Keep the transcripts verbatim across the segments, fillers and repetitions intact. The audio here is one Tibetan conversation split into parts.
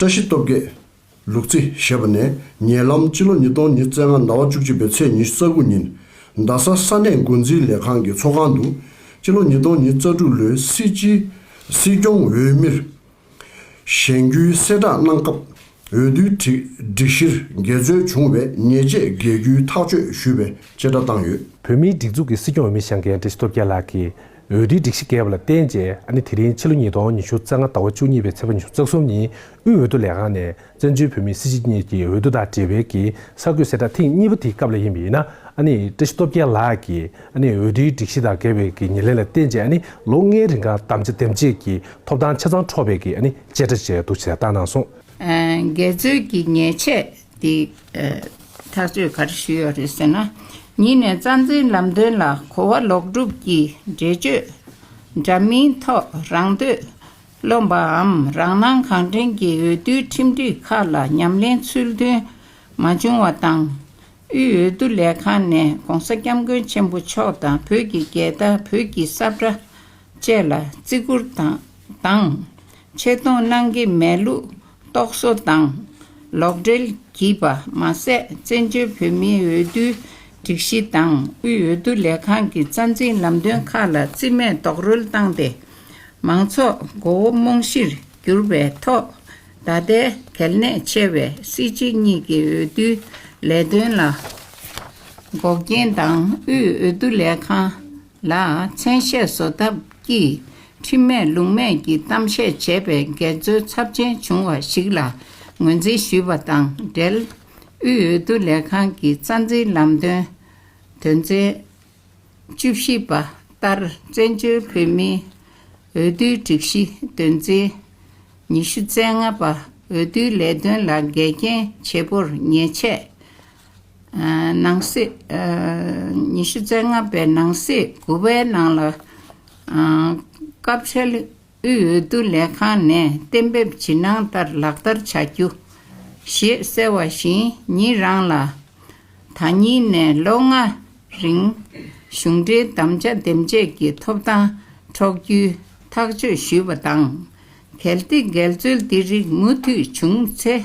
བཀྲ་ཤིས་སྟོབས་རྒྱས། ལུག་རྫི་ཞེས་པ་ནས། ཉེ་ལམ་སྤྱི་ལོ་ཉིས་སྟོང་ཉི་ཤུ་རྩ་ལྔ་ཟླ་བ་བཅུ་གཅིག་པའི་ཚེས་ཉི་ཤུ་རྩ་དགུ་ཉིན། རྡ་ས་ས་གནས་འགོ་འཛིན་ལས་ཁང་གི་ཚོགས་ཁང་དུ། སྤྱི་ལོ་ཉིས་སྟོང་ཉི་ཤུ་རྩ་དྲུག་ལོའི་སྲིད་སྤྱི། སྲིད་སྐྱོང་འོས་མིར་བཞེངས་རྒྱུའི་གསལ་བསྒྲགས་གནང་སྐབས། འོས་བསྡུའི་སྒྲིག་སྒྲིག་གཞིར་འགལ་འཛོལ་བྱུང་བའི་ཉེས་ཆད་འགེལ་རྒྱུའི་ཐག་གཅོད་ཞུས་པའི་བཅད་ཁྲ་བཏང་ཡོད། བོད་མིའི་སྒྲིག་འཛུགས་ཀྱི་སྲིད་སྐྱོང་འོས་མི་བཞེངས་མཁན་བཀྲ་ཤིས་སྟོབས་རྒྱལ་ལགས་ཀྱིས། འོས་བསྡུའི་སྒྲིག་གཞི་འགལ་བ་ལ་བརྟེན་བྱས། ཨ་ནི་དེ་རིང་ཕྱི་ལོ་ཉིས་སྟོང་ཉི་ཤུ་རྩ་ལྔ་ཟླ་བ་བཅུ་གཉིས་པའི་ཚེས་པ་ཉི་ཤུ་རྩ་གསུམ་ཉིན་དབུས་འོས་བསྡུ་ལས་ཁང་ནས། བཙན་བྱོལ་བོད་མིའི་སྲིད་སྤྱི་གཉིས་ཀྱི་འོས་བསྡུ་དང་འབྲེལ་བའི་གི་གསར་འགོད་གསལ་བསྒྲགས་ཐེངས་གཉིས་པ་དེའི་སྐབས་ལ་ཡིན་པ་ཡིན་ན། ཨ་ནི་བཀྲ་ཤིས་སྟོབས་རྒྱལ་ལགས་ཀྱིས། ཨ་ནི་འོས་བསྡུའི་སྒྲིག་གཞི་དང་འགལ་བའི་གི་ཉེར་ལེན་ལ་བརྟེན་བྱས། ཨ་ནི་ལོ་ལྔའི་རིང་ག་དམ་བཅའ་འདེམས་བྱེད་ཀྱི་ཐོབ་ཐང་ཆ་ཚང་འཕྲོག་པའི་གི། ཨ་ནི་བཅད་ཁྲ་བཅས་འདུག་ཅེས་བཏང་གནང་སོང་། ཨ། འགལ་འཛོལ་གྱི་ཉེས་ཆད་དེ། ཨ། ཐག་གཅོད་ག་རེ་ཞུས་ཡོད་རེད་ཟེར་ན། ཉིད་ནས་རྩ་འཛིན་ལམ་སྟོན་ལ་གོ་བ་ལོག་སྒྲུབ་ཀྱིས་འགྲེལ་བརྗོད་འདྲ་མིན་ཐོག་རང་འདོད་རློམ་པའམ་རང་སྣང་གང་དྲན་གྱིས་འོས་བསྡུའི་ཁྲིམས་སྒྲིག་ཁག་ལ་ཉམས་ལེན་ཚུལ་མཐུན་མ་བྱུང་བ་དང་། དབུས་འོས་བསྡུ་ལས་ཁང་ནས་༸གོང་ས་༸སྐྱབས་མགོན་ཆེན་པོ་མཆོག་དང་བོད་ཀྱི་རྒྱལ་དར། བོད་ཀྱི་ས་ཁྲ་བཅས་ལ་བརྩི་བཀུར་དང་དང་། ཆེ་མཐོང་གནང་གི་མེད་ལུགས་རྟོག་བཟོ་དང་ལོག་འགྲེལ་བགྱིས་པ་མ་ཟད། བཙན་བྱོལ་བོད་མིའི་འོས་བསྡུའི་སྒྲིག་གཞི་དང་དབུས་འོས་བསྡུ་ལས་ཁང་གི་རྩ་འཛིན་ལམ་སྟོན་ཁག་ལ་རྩིས་མེད་རྡོག་རོལ་བཏང་སྟེ། མང་ཚོགས་མགོ་བོ་རྨོངས་གཞིར་གྱུར་བའི་ཐོག་ད་ལྟའི་གལ་གནད་ཆེ་བའི་སྲིད་སྤྱི་གཉིས་ཀྱི་འོས་བསྡུའི་ལས་དོན་ལ་འགོག་རྐྱེན་དང་། དབུས་འོས་བསྡུ་ལས་ཁང་ལ་མཚན་ཤས་བཟོ་ཐབས་ཀྱིས་ཁྲིམས་མེད་ལུགས་མེད་ཀྱི་གཏམ་བཤད་བྱས་པའི་འགལ་འཛོལ་ཚབས་ཆེན་བྱུང་བ་ཞིག་ལ་ངོས་འཛིན་ཞུས་པ་དང་འབྲེལ། དབུས་འོས་བསྡུ་ལས་ཁང་གི་རྩ་འཛིན་ལམ་སྟོན་དོན་ཚན་བཅུ་བཞི་པ་ལྟར། བཙན་བྱོལ་བོད་མིའི་འོས་བསྡུའི་སྒྲིག་གཞི་དོན་ཚན་ཉི་ཤུ་རྩ་ལྔ་པ། འོས་བསྡུའི་ལས་དོན་ལ་འགལ་རྐྱེན་བྱེད་པོར་ཉེས་ཆད། ཨ། ནང་གསེས། ཨ། ཉི་ཤུ་རྩ་ལྔ་པའི་ནང་གསེས་དགུ་པའི་ནང་ལ། ཨ། སྐབས་འཕྲལ་དབུས་འོས་བསྡུ་ལས་ཁང་ནས་གཏན་འབེབས་ཇི་གནང་ལྟར་ལག་བསྟར་བྱ་རྒྱུ་ཞེས་གསལ་བ་བཞིན། ཉིད་རང་ལ་ད་ཉིད་ནས་ལོ་ལྔ་རིང་གཞུང་འབྲེལ་དམ་བཅའ་འདེམས་བྱེད་ཀྱི་ཐོབ་ཐང་འཕྲོག་རྒྱུའི་ཐག་གཅོད་ཞུས་པ་དང་། གལ་ཏེ་འགལ་འཛོལ་འདི་རིགས་མུ་མཐུད་བྱུང་ཚེ།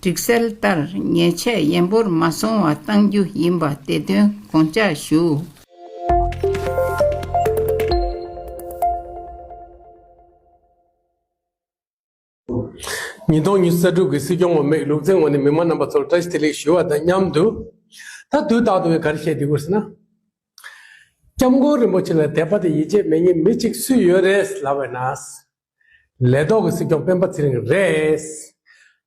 སྒྲིག་གསལ་ལྟར་ཉེས་ཆད་ཡན་པོར་མ་སོང་བ་གཏང་རྒྱུ་ཡིན་པ་དེ་དོན་དགོངས་འཇགས་ཞུ། ཉིས་སྟོང་ཉི་ཤུ་རྩ་དྲུག་གི་སྲིད་སྐྱོང་འོས་མི་ལུག་རྫི་ངོས་ནས་མི་མང་རྣམ་པ་ཚོར་བཀྲ་ཤིས་བདེ་ལེགས་ཞུ་བ་དང་མཉམ་དུ། ད་དུས་རྟག་ཏུ་བའི་ག་རེ་བཤད་བསྡད་ཀྱི་ཡོད་ཟེར་ན། སྐྱབས་མགོན་རིན་པོ་ཆེ་ལ་དད་པ་དང་ཡིད་ཆེས་མེད་མཁན་མི་གཅིག་སུ་ཡོད་རེད་ལབ་པ་ན། ལས་ཐོག་གི་སྲིད་སྐྱོང་སྤེན་པ་ཚེ་རིང་རེད།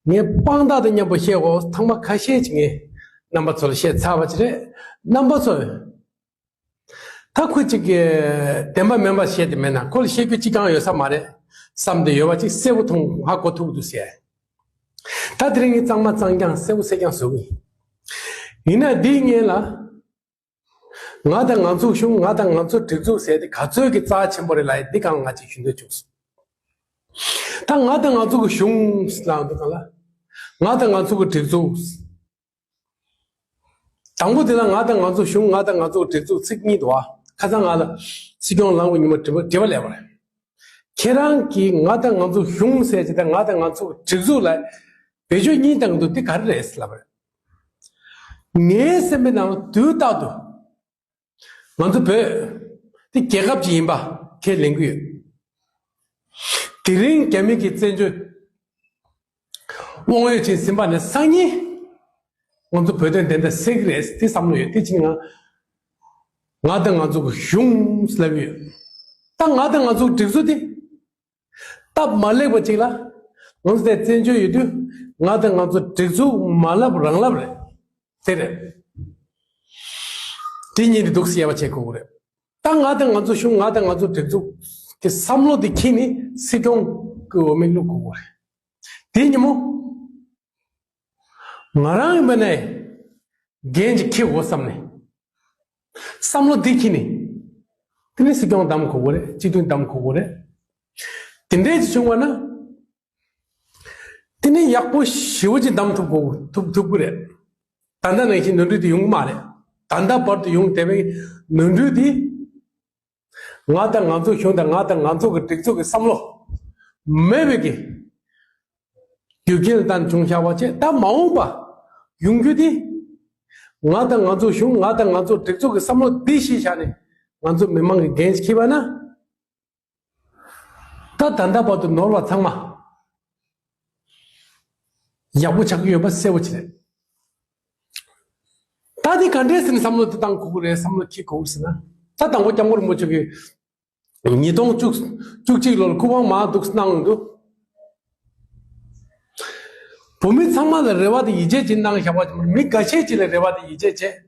ངས་དཔང་རྟགས་དང་མཉམ་པོ་བཤད་འོ། ཐེངས་མ་ཁ་ཤས་ཅིག་ངས་རྣམ་པ་ཚོ་ལ་བཤད་ཚར་བ་ཅིག་རེད། རྣམ་པ་ཚོས་ད་ཁོ་གཅིག་གིས་བདེན་པ་མིན་པ་བཤད་དེ་མེད་ན། ཁོ་ལ་བཤད་རྒྱུ་གཅིག་ཀྱང་ཡོད་ས་མ་རེད་བསམ་སྟེ་ཡོད་པ་ཅིག་གསལ་པོ་མཐོང་ཧ་གོ་ཐུབ་འདུག་ཟེར། ད་དེ་རིང་ངས་གཙང་མ་གཙང་རྐྱང་གསལ་པོ་གསལ་རྐྱང་བཟོ་གི་ཡིན། ཡིན་ན་འདིའི་སྔོན་ལ། ང་དང་ང་ཚོའི་གཞུང་། ང་དང་ང་ཚོའི་སྒྲིག་འཛུགས་ཟེར་དེ་ག་ཚོད་ཀྱི་རྩ་ཆེན་པོ་རེད་ལབ་ཡ་འདི་གང་ང་ཅིག་ཞུ་འདོད་བྱུང་སོང་། ད་ང་དང་ང་ཚོ་གི་གཞུང་ལབ་འདུག་ག་ལ། ང་དང་ང་ཚོ་གི་སྒྲིག་འཛུགས། དང་པོ་དེ་ལ་ང་དང་ང་ཚོ་གཞུང་། ང་དང་ང་ཚོ་གི་སྒྲིག་འཛུགས་ཚིག་གཉིས་འདུག་བ། ཁ་སང་ང་ལ་སྲིད་སྐྱོང་ལངས་པ་ཉི་མ་དྲི་བ་དྲི་བ་སླེབས་པ་རེད། ཁྱེད་རང་གིས་ང་དང་ང་ཚོ་གཞུང་ཟེར་གྱི་དང་ང་དང་ང་ཚོ་གི་སྒྲིག་འཛུགས་ལ་བེད་སྤྱོད་གཉིས་བཏང་གི་འདུག་འདི་ག་རེ་རེད་ལབ་པ་རེད། ངའི་སེམས་པའི་ནང་ལ་དུས་རྟག་ཏུ་ང་ཚོ་བོད་འདི་རྒྱལ་ཁབ་ཅིག་ཡིན་པ་ཁས་ལེན་གྱི་ཡོད། དེ་རིང་རྒྱ་མི་གིས་བཙན་བྱོལ་དབང་ཡོད་ཅིག་ཟིན་པ་ནས་སང་ཉིན་ང་ཚོ་བོད་དོན་བདེན་མཐའ་གསལ་གྱི་རེད། དེ་བསམ་བློ་ཡོད། དེ་ཕྱིན་ང་ང་དང་ང་ཚོ་གི་གཞུང་ལབ་ཡོད། ད་ང་དང་ང་ཚོ་གི་སྒྲིག་འཛུགས་དེ་སྟབས་མ་ལེགས་པ་ཅིག་ལ། ང་ཚོ་དེ་བཙན་བྱོལ་ཡོད་དུས་ང་དང་ང་ཚོ་སྒྲིག་འཛུགས་མ་ལབ་རང་ལབ་རེད། དེ་རེད། དེ་གཉིས་དེ་འདུག་སེ་དབྱེ་བ་ཕྱེ་དགོས་ཀྱི་རེད། ད་ང་དང་ང་ཚོ་གཞུང་། ང་དང་ང་ཚོ་སྒྲིག་འཛུགས་ཀྱི་བསམ་བློ་དེ་འཁྱེར་ནས་སྲིད་སྐྱོང་གི་འོས་མི་བླུག་དགོས་ཀྱི་རེད། དེ་ཉིན་མོ་ང་རང་ཡིན་པ་ནས་འགན་ཅིག་འཁྱེར་དགོས་བསམ་ནས། བསམ་བློ་འདི་འཁྱེར་ནས། དེ་ནས་སྲིད་སྐྱོང་བདམས་དགོས་ཀྱི་རེད། སྤྱི་འཐུས་བདམས་དགོས་ཀྱི་རེད། དེ་འདྲས་ཅིག་བྱུང་བ་ན། དེ་ནས་ཡག་པོ་ཞེ་པོ་ཅིག་བདམས་ཐུབ་དགོས། ཐུབ་ཐུབ་ཀྱི་རེད། ད་ལྟ་ནང་བཞིན་ནོར་འཁྲུལ་དེ་ཡོང་གི་མ་རེད། ད་ལྟ་བར་དུ་ཡོང་བསྡད་པའི་ནོར་འཁྲུལ་དེ། ང་དང་ང་ཚོ་གཞུང་དང་ང་དང་ང་ཚོ་གི་སྒྲིག་འཛུགས་ཀྱི་བསམ་བློ་མེད་པའི་གི་ རྒྱུ་རྐྱེན་དང་བྱུང་བཞག་པ་བྱས། ད་མ་འོངས་པ་ཡོང་རྒྱུ་དེ། ང་དང་ང་ཚོ་གཞུང་། ང་དང་ང་ཚོ་སྒྲིག་འཛུགས་ཀྱི་བསམ་བློ་འདི་གཞི་བཞག་ནས་ང་ཚོ་མི་མང་གི་འགན་ཞིག་འཁྱེར་བ་ན། ད་ད་ལྟ་བར་དུ་ནོར་བ་ཚང་མ་ཡག་པོ་ཆགས་ཀྱི་ཡོད་པ་གསལ་པོ་ཅིག་རེད། ད་འདི་ག་འདྲས་ཟེར་ནས་བསམ་བློ་དེ་བཏང་དགོས་ཀྱི་རེད། བསམ་བློ་འཁྱེར་དགོས་ཀྱི་ཟེར་ན། ད་དང་པོ་སྐྱབས་མགོན་རིན་པོ་ཆེ་གིས་ཉིས་སྟོང་བཅུ་བཅུ་གཅིག་ལོར་སྐུ་པང་མར་འདུག་གནང་འདུག་བོད་མི་ཚང་མ་ལ་རེ་བ་དང་ཡིད་ཆེས་ཅིག་གནང་བཞག་པ་ཅིག་མ་རེད། མི་འགའ་ཤས་ཅིག་ལ་རེ་བ་དང་ཡིད་ཆེས་བྱས།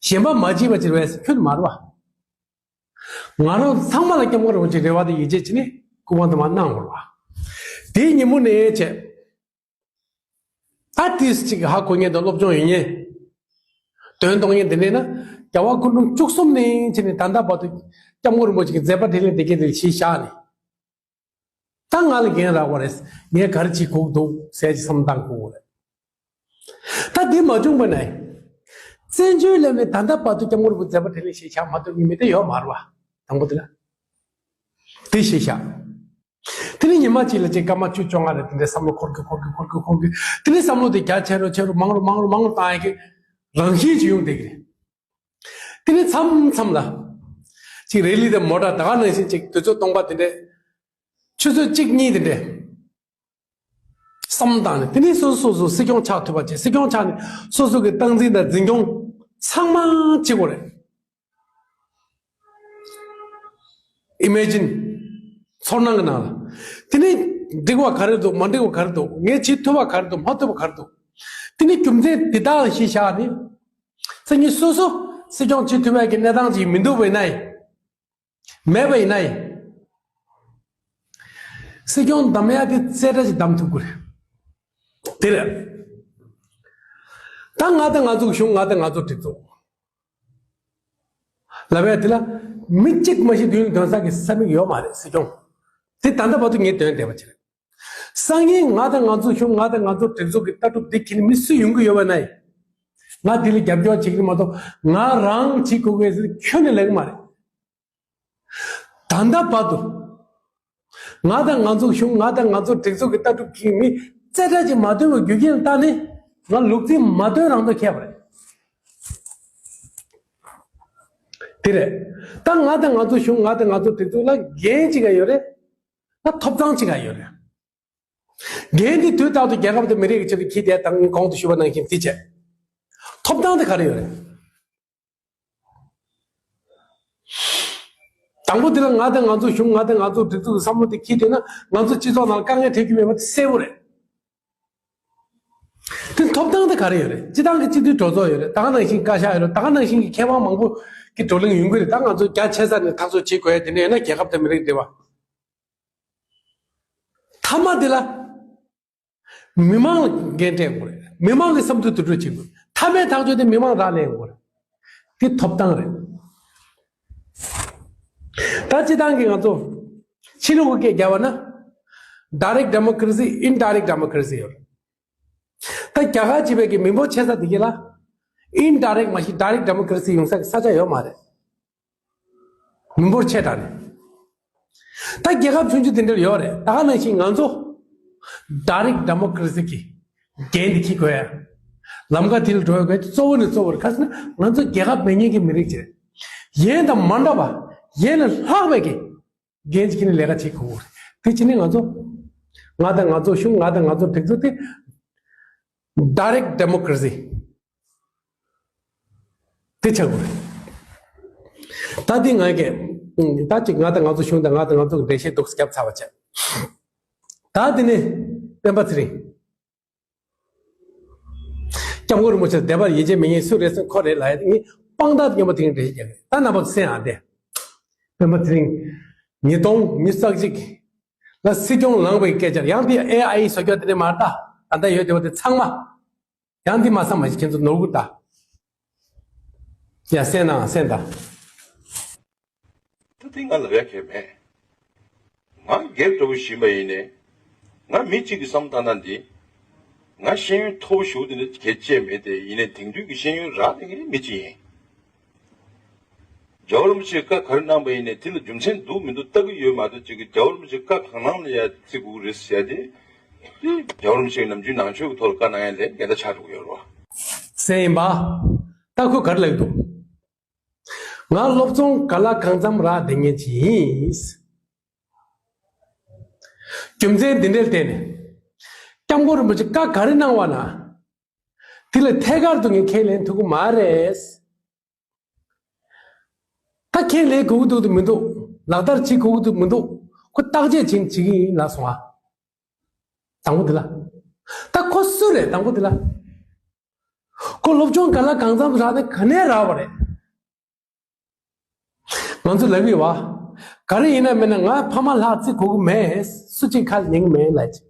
གཞན་པ་མ་བྱེད་པ་ཅིག་རེད་པས་ཁྱོན་མ་རེད་པ། ང་རང་ཚང་མ་ལ་སྐྱབས་མགོན་རིན་པོ་ཆེ་རེ་བ་དང་ཡིད་ཆེས་བྱས་ནས་སྐུ་པང་དུ་མར་གནང་བ་རེད་པ། དེའི་ཉིན་མོ་ནས་བྱས། ད་ཏིས་ཅིག་ཧ་གོ་མཁན་དང་སློབ་སྦྱོང་ཡོད་མཁན། དོན་གཏོང་མཁན་དེ་འདྲས་ན། རྒྱལ་བ་སྐུ་ཕྲེང་བཅུ་གསུམ་ནས་བྱས་ནས་ད་ལྟ་བར་དུ་སྐྱབས་མགོན་རིན་པོ་ཆེ་གི་མཛད་པ་འཕྲིན་ལས་དེ་གའི་དེ་གཞི་བཞག་ནས། ད་ང་ལ་འགན་རག་པ་རེད། ངས་ག་རེ་བྱེད་དགོས་འདུག་ཟེར་གྱི་བསམ་བཏང་དགོས་རེད། ད་འདི་མ་བྱུང་བ་ན། བཙན་བྱོལ་ལ་ནས་ད་ལྟ་བར་དུ་སྐྱབས་མགོན་རིན་པོ་ཆེ་མཛད་པ་འཕྲིན་ལས་གཞི་བཞག་མ་ཐུབ་མཁན་མི་དེ་ཡོད་མ་རེད་པ། དང་པོ་དེ་ལ། དེ་གཞི་བཞག་དེ་ནས་ཉི་མ་གཅིག་ལ་ཅིག་སྐར་མ་བཅུ་བཅོ་ལྔ་རེ་དེ་འདྲའི་བསམ་བློ་འཁོར་གི་འཁོར་གི་འཁོར་གི་འཁོར་གི། དེ་ནས་བསམ་བློ་དེ་རྒྱ་ཆེ་རུ་ཆེ་རུ་མང་རུ་མང་རུ་མང་རུ་བཏང་ཡག་གི་རང་བཞིན་ཅིག་ཡོང་བསྡད་ཀྱི་རེད། དེ་ནས་མཚམས་མཚམས་ལ་ཅིག་རེ་ལི་དང་མོ་ཊ་ད་ག་ནང་བཞིན་ཅིག་དུས་ཚོད་སྟོང་པ་དེ་འདྲས། ཆུ་ཚོད་གཅིག་གཉིས་དེ་འདྲས་བསམ་བཏང་ནས། དེ་ནས་སོ་སོ་སོ་སོ་སྲིད་སྐྱོང་ཆགས་ཐུབ་པ་བྱས། སྲིད་སྐྱོང་ཆགས་ནས་སོ་སོ་གི་སྟངས་འཛིན་དང་འཛིན་སྐྱོང་ཚང་མ་བྱེད་དགོས་རེད། ཨི་མེ་ཇིན། ཚོར་སྣང་གི་ནང་ལ། དེ་ནས་འགྲིག་པ་ག་རེ་འདུག་མ་འགྲིག་པ་ག་རེ་འདུག་ངས་བྱེད་ཐུབ་པ་ག་རེ་འདུག་མ་ཐུབ་པ་ག་རེ་འདུག་དེ་ནས་རྒྱུ་མཚན་འདི་དག་ལ་གཞི་བཞག་ནས། སང་ཉིན་སོ་སོ་སྲིད་སྐྱོང་བྱེད་ཐུབ་པའི་གི་གནས་སྟངས་ཅིག་མི་འདུག་པ་ཡིན་ན་ཡང་། མེད་པ་ཡིན་ན་ཡང་། སྲིད་སྐྱོང་གདམ་ཡག་དེ་རྩེ་གྲ་ཅིག་གདམ་ཐུབ་དགོས་རེད། དེ་རེད། ད་ང་དང་ང་ཚོ་གི་གཞུང་། ང་དང་ང་ཚོ་སྒྲིག་འཛུགས་ལབ་ཡག་དེ་ལ་མི་གཅིག་མ་གཞི་མདུན་ལ་འདོན་ས་གི་ས་མིག་ཡོད་མ་རེད། སྲིད་སྐྱོང་དེ་ད་ལྟ་བར་དུ་ངས་འདོན་བསྡད་པ་ཅིག་རེད། སང་ཉིན་ང་དང་ང་ཚོ་གཞུང་། ང་དང་ང་ཚོ་སྒྲིག་འཛུགས་ཀྱི་ལྟ་གྲུབ་འདི་འཁྱེར་ནས་མི་སུ་ཡོང་གི་ཡོད་པ་ན་ཡང་། ང་འདི་ལ་རྒྱབ་སྐྱོར་བྱེད་ཀྱི་རེད་མ་གཏོགས། ང་རང་བྱེད་དགོས་ཀྱི་ཟེར་ཁྱོན་ནས་ལབ་ཀྱི་མ་རེད། ད་ལྟ་བར་དུ་ང་དང་ང་ཚོ་གཞུང་། ང་དང་ང་ཚོ་སྒྲིག་འཛུགས་ཀྱི་ལྟ་གྲུབ་འཁྱེར་མི་རྩེ་གྲ་ཅིག་མ་འདོན་པའི་རྒྱུ་རྐྱེན་ལ་བརྟེན་ནས། ང་ལུག་རྫི་མ་འདོན་རང་དོན་ཁྱེར་བ་རེད། དེ་རེད། ད་ང་དང་ང་ཚོ་གཞུང་། ང་དང་ང་ཚོ་སྒྲིག་འཛུགས་ལ་འགན་ཅི་ག་ཡོད་རེད། ད་ཐོབ་ཐང་ཅི་ག་ཡོད་རེད། འགན་དེ་དུས་རྟག་ཏུ་རྒྱལ་ཁབ་དང་མི་རིགས་ཀྱི་ཆེད་དུ་འཁྱེར་ཏེ། ད་གོང་དུ་ཞུས་པ་ནང་བཞིན་དེ་བྱས། ཐོབ་ཐང་དེ་ག་རེ་ཡོད་རེད། དང་པོ་དེ་ལ་ང་དང་ང་ཚོ་གཞུང་། ང་དང་ང་ཚོ་སྒྲིག་འཛུགས་ཀྱི་བསམ་བློ་དེ་འཁྱེར་བསྡད་ན། ང་ཚོ་སྤྱི་ཚོགས་ནང་ལ་དཀའ་ངལ་འཕྲད་རྒྱུ་མེད་པ་དེ་གསལ་པོ་རེད། དེ་ཐོབ་ཐང་དེ་ག་རེ་ཡོད་རེད། སྤྱི་བཏང་གི་སྤྱི་འཐུས་གྲོས་ཚོགས་ཡོད་རེད། ད་ག་ནང་བཞིན་བཀའ་ཤག་ཡོད་རེད། ད་ག་ནང་བཞིན་གྱི་མཁས་དབང་མང་པོ་གི་བགྲོ་གླེང་ཡོང་གི་རེད། ད་ང་ཚོ་རྒྱ་ཆེ་ས་ནས་ཐག་གཅོད་བྱེད་དགོས་ཡ་དེ་འདྲ་ཡོད་ན་རྒྱལ་ཁབ་དང་མི་རིགས་འབྲེལ་བ། མཐའ་མ་དེ་ལ་མི་མང་ལ་འགན་སྤྲད་དགོས་རེད། མི་མང་གི་བསམ་ཚུལ་དུ་སྤྲོད་བྱེད་དགོས། མཐའ་མའི་ཐག་གཅོད་དེ་མི་མང་རང་ལེན་དགོས་རེད། དེ་ཐོབ་ཐང་རེད། ད་སྤྱི་བཏང་གི་ང་ཚོ་ཕྱི་ལོགས་ཀྱི་སྐད་རྒྱབ་པ་ན། direct democracy, indirect democracy ཡོད་རེད། ད་རྒྱ་གར་བྱེད་པའི་གི་མི་འབོར་ཆེ་ས་དེ་གི་ལ་indirect མ་གཞི་direct democracy ཡོང་ས་གི་ས་ཆ་ཡོད་མ་རེད། མི་འབོར་ཆེ་དྲགས་ནས། ད་རྒྱལ་ཁབ་ཆུང་ཆུང་དེ་འདྲ་ཡོད་རེད། ད་ག་ནང་བཞིན་ང་ཚོ་direct democracy གི་འགན་དེ་འཁྱེར་དགོས་ཡ། ལམ་ཁ་དེ་ལ་འགྲོ་ཡ་གི་གཙོ་བོ་ནས་གཙོ་བོ་རེད། ག་ཟེར་ན་ང་ཚོ་རྒྱལ་ཁབ་མེད་མཁན་གྱི་མི་རིགས་ཅིག་རེད། ཡན་དང་མ་འདྲ་བ། ཡན་ལས་ལྷག་པའི་གི་འགན་ཅིག་ནི་ལས་ཀ་བྱེད་དགོས་རེད། དེ་བྱས་ནས་ང་ཚོ། ང་དང་ང་ཚོ་གཞུང་། ང་དང་ང་ཚོ་སྒྲིག་འཛུགས་དེ་direct democracy དེ་ཆགས་དགོས་རེད། ད་དེ་ང་གི། ད་ཅིག་ང་དང་ང་ཚོ་གཞུང་དང་ང་དང་ང་ཚོ་གི་འགྲེལ་བཤད་འདུག་སེ་བརྒྱབ་ཚར་བ་བྱས། ད་དེ་ནས་སྤེན་པ་ཚེ་རིང་། སྐྱབས་མགོན་རིན་པོ་ཆེ་དད་པ་ཡིད་ཆེས་མེད་མཁན་སུ་རེད་ཟེར་ཁོ་རེད་ལབ་ཡ་དེ་ངས་དཔང་རྟགས་ངན་པ་དེ་རིང་འགྲེལ་བཤད་རྒྱག་གི་རེད། ད་རྣམ་པ་གསན་ཨ་དེ། སྤེན་པ་ཚེ་རིང་། ཉིས་སྟོང་ཉི་ཤུ་རྩ་གཅིག་ལ་སྲིད་སྐྱོང་ལངས་པའི་སྐད་ཆ་ཡང་དེ་ཨེ་ཨའི་བཟོ་རྒྱུ་དེ་ནས་མ་ལྟ། ད་ལྟ་ཡོད་བསྡད་པ་དེ་ཚང་མ། ཡང་འདི་མ་བསམ་མ་ཤེས་ཁྱེད་ཚོ་ནོར་གུ་ལྟ། ཡ་གསན་ན་གསན་དང་། ད་དེ་ང་ལ་རེ་གལ་མེད། ང་སྒེར་འདྲ་བོ་ཞིག་ཡིན་པ་ཡིན་ནའི། ང་མི་གཅིག་གི་བསམ་བཏང་ན་འདི། ང་ཤེས་ཡོན་མཐོ་པོ་ཞེ་པོ་དེ་འདྲ་གལ་ཆེ་མེད་དེ། ཡིན་ནའི་དེང་དུས་ཀྱི་ཤེས་ཡོན་རག་ལས་ཀྱི་མི་གཅིག་ཡིན། རྒྱལ་བ་རིན་པོ་ཆེས་བཀའ་ག་རེ་གནང་པ་ཡིན་ནའི་དེ་ལ་རྒྱུ་མཚན་འདུག་མི་འདུག་ལྟ་གི་ཡོད་མ་གཏོགས། ཅིག་གི་རྒྱལ་བ་རིན་པོ་ཆེས་བཀའ་གང་གནང་ལ་ཡ་བརྩི་དགོས་རེད་ཟེར་ཏེ། རྒྱལ་བ་རིན་པོ་ཆེའི་ནམ་རྒྱུན་ནང་ཆོས་ཀྱི་ཐོག་ལ་བཀའ་གནང་ཡ་ལས་འགལ་ཟླ་ཆགས་འགྲོ་གི་ཡོད་རེད་བ། ཟེར་ཡིན་པ། ད་ཁོས་ག་རེ་ལབ་ཀྱི་འདུག་ང་སློབ་སྦྱོང་ག་ལ་གང་འཚམ་རག་བསྡད་མཁན་ཅིག་ཡིན། རྒྱུ་མཚན་འདི་འདྲའི་སྟེང་ནས། སྐྱབས་མགོན་རིན་པོ་ཆེ་བཀའ་ག་རེ་གནང་བ་ན། དེ་ལ་ཐད་ཀར་དུ་ངས་ཁས་ལེན་ཐུབ་ཀྱི་མ་རེད། ད་ཁས་ལེན་དགོས་ཀྱི་འདུག་འདུག་མི་འདུག་ལག་བསྟར་བྱེད་དགོས་ཀྱི་འདུག་མི་འདུག་ཁོ་བརྟག་དཔྱད་བྱེད་བྱེད་ཀྱི་ཡིན་ལབ་སོང་ཨ། དང་པོ་འདི་ལ། ད་ཁོ་སུ་རེད་དང་པོ་འདི་ལ། ཁོ་སློབ་སྦྱོང་ག་ལ་གང་འཚམ་རག་ནས་ག་ནས་རག་པ་རེད། ང་ཚོ་ལབ་ཡོད་བ། ག་རེ་ཡིན་ན་མིན་ན་ང་ཕ་མ་ལྷག་བརྩི་དགོས་ཀྱི་མེད། སུ་གཅིག་ཁ་ལ་ཉན་གྱི་མེད་ལབ་ཅིག་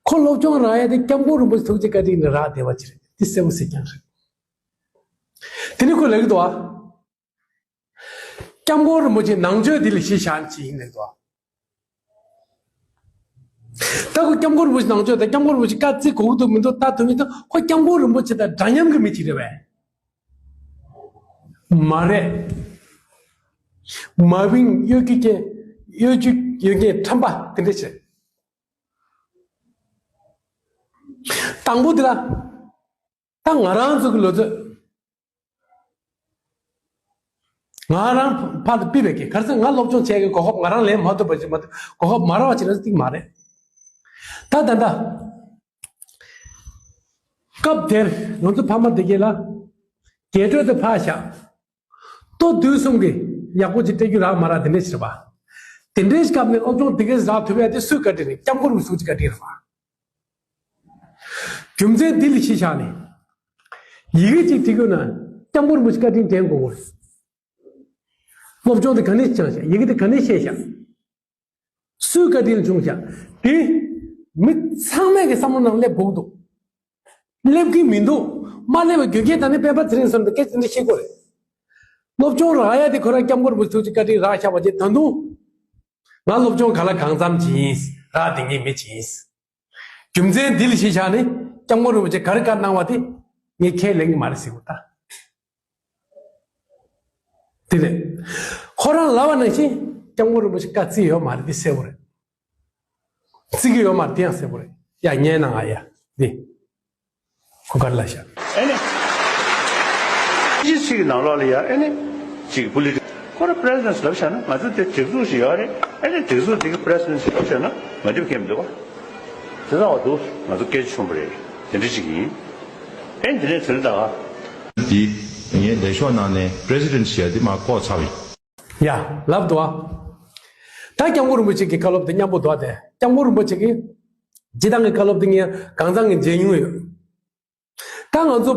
ཁོ་སློབ་སྦྱོང་རག་ཡ་དེ་སྐྱབས་མགོན་རིན་པོ་ཆེ་ཐུགས་རྗེ་བཀའ་དྲིན་ནས་རག་བསྡད་པ་ཅིག་རེད། དེ་གསལ་པོ་གསལ་རྐྱང་རེད། དེ་ནི་ཁོས་ལབ་ཀྱི་འདུག་ཨ། སྐྱབས་མགོན་རིན་པོ་ཆེ་ནང་ཆོས་འདི་ལ་གཞི་བཞག་ཅིག་ཡིན་ནས་འདུག་ཨ། ད་ཁོ་སྐྱབས་མགོན་རིན་པོ་ཆེ་ནང་ཆོས་དང་སྐྱབས་མགོན་རིན་པོ་ཆེ་བཀའ་བརྩི་དགོས་ཀྱི་འདུག་མི་འདུག་ལྟ་ཐུབ་མི་འདུག་ཁོ་སྐྱབས་མགོན་རིན་པོ་ཆེ་དང་འདྲ་མཉམ་གྱི་མི་ཅིག་རེད་པས། མ་རེད། མ་བིང་གཡོ་སྒྱུ་གྱི་གཡོ་སྒྱུ་གཡོ་སྒྱུའི་ཁྲམ་པ་དེ་འདྲ་བྱས། དང་པོ་དེ་ལ། ད་ང་རང་ཚོ་གི་ལོ་ཚོད། ང་རང་ཕར་དུ་ཕུད་པའི་གི་ག་རེ་ཟེར་ང་སློབ་སྦྱོང་བྱས་གི་གོ་སྐབས་ང་རང་ལེན་མ་ཐུབ་པ་ཅིག་མ་ཐུབ་གོ་སྐབས་མ་རག་པ་ཅིག་རེད་ཟེར་གི་མ་རེད། ད་ད་ད། སྐབས་དེར་ང་ཚོ་ཕ་མ་དེ་གས་ལ་རྒྱས་སྤྲོས་དེ་ཕར་བཞག་ལྟོ་དུས་གསུམ་གྱི་ཡག་པོ་ཅིག་སྤྲད་རྒྱུ་རག་མ་རག་དེ་འདྲས་ཞིག་རེད་པ། དེ་འདྲའི་སྐབས་ནས་སློབ་སྦྱོང་དེ་གས་རག་ཐུབ་ཡ་དེ་སུའི་བཀའ་དྲིན་རེད། སྐྱབས་མགོན་རིན་པོ་ཆེའི་བཀའ་དྲིན་རེད་པ། རྒྱུ་མཚན་འདི་ལ་གཞི་བཞག་ནས། ཡི་གེ་གཅིག་བྲིས་དགོས་ན་སྐྱབས་མགོན་རིན་པོ་ཆེའི་བཀའ་དྲིན་དྲན་དགོས་ཀྱི་རེད། སློབ་སྦྱོང་དེ་ག་ནས་སྦྱངས་ཤག་ཡི་གེ་དེ་ག་ནས་ཤེས་ཤག་སུའི་བཀའ་དྲིན་བྱུང་ཤག་དེ། མི་ཚང་མས་ཀྱི་བསམ་བློ་ནང་སླེབས་དགོས་ཀྱི་འདུག་སླེབས་ཀྱི་མི་འདུག་མ་སླེབས་པའི་རྒྱུ་རྐྱེན་ད་ནི་སྤེན་པ་ཚེ་རིང་ཟེར་མི་དེ་སྐད་ཆ་འདི་བཤད་དགོས་རེད། སློབ་སྦྱོང་རག་ཡ་དེ་ཁོ་རང་སྐྱབས་མགོན་རིན་པོ་ཆེ་ཐུགས་རྗེ་བཀའ་དྲིན་རག་ཤག་པ་ཅིག་ད་དུང་། ང་སློབ་སྦྱོང་ག་ལ་གང་འཚམ་ཅིག་ཡིན། རག་བསྡད་མཁན་མི་ཅིག་ཡིན། རྒྱུ་མཚན་འདི་ལ་གཞི་བཞག་ནས་སྐྱབས་མགོན་རིན་པོ་ཆེ་ག་རེ་བཀའ་གནང་བ་དེ་ངས་ཁས་ལེན་གྱི་མ་རེད་ཟེར་དགོས་ད། དེ་རེད། ཁོ་རང་ལབ་པ་ནང་བཞིན་སྐྱབས་མགོན་རིན་པོ་ཆེ་བཀའ་བརྩི་ཡོད་མ་རེད་དེ་གསལ་པོ་རེད། བརྩི་གི་ཡོད་མ་རེད་དེ་ཡང་གསལ་པོ་རེད། ཡ་ཉན་ན་ང་ཡ་འདི། ཁོ་ག་རེ་ལབ་ཤག་ཨེ་ནི། སྤྱི་ཚིག་གི་ནང་ལོགས་ལ་ཡ་ཨེ་ནི། ཅིག་པོ་ལི་ཊི་ཁོ་ར་པི་རེ་སི་ཌེན་ཊི་ལབ་བཞག་ན་ང་ཚོ་དེ་སྒྲིག་འཛུགས་ཤིག་ཡོད་རེད། ཨེ་ནི་སྒྲིག་འཛུགས་དེ་གི་པི་རེ་སི་ཌེན་ཊི་ལབ་བཞག་ན་ང་འགྲིག་གི་མི་འདུག་བ། དེ་ཚོ་བ་འདུག་ང་ཚོ་སྐད་ཆ་ཆུང་པོ་རེད། དེ་འདྲ་ཅིག་ཡིན། ཨེ་ནི་དེ་ནས་དེ་ལ་ད། འདི་ངས་ལས་ཤོག་ནང་ནས་པི་རེ་སི་ཌེན་ཊི་ཞེས་འདི་མར་བཀོག་ཚར་བ་ཡིན། ཡ་ལབ་འདུག་བ། ད་སྐྱབས་མགོན་རིན་པོ་ཆེ་གི་བཀའ་སློབ་དེ་མཉམ་པོ་འདུག་བ། དེ་སྐྱབས་མགོན་རིན་པོ་ཆེ་གི་སྤྱི་བཏང་གི་བཀའ་སློབ་དེ་ངས་གང་ཚང་གི་མཇལ་མྱོང་ཡོད། ད་ང་ཚོ་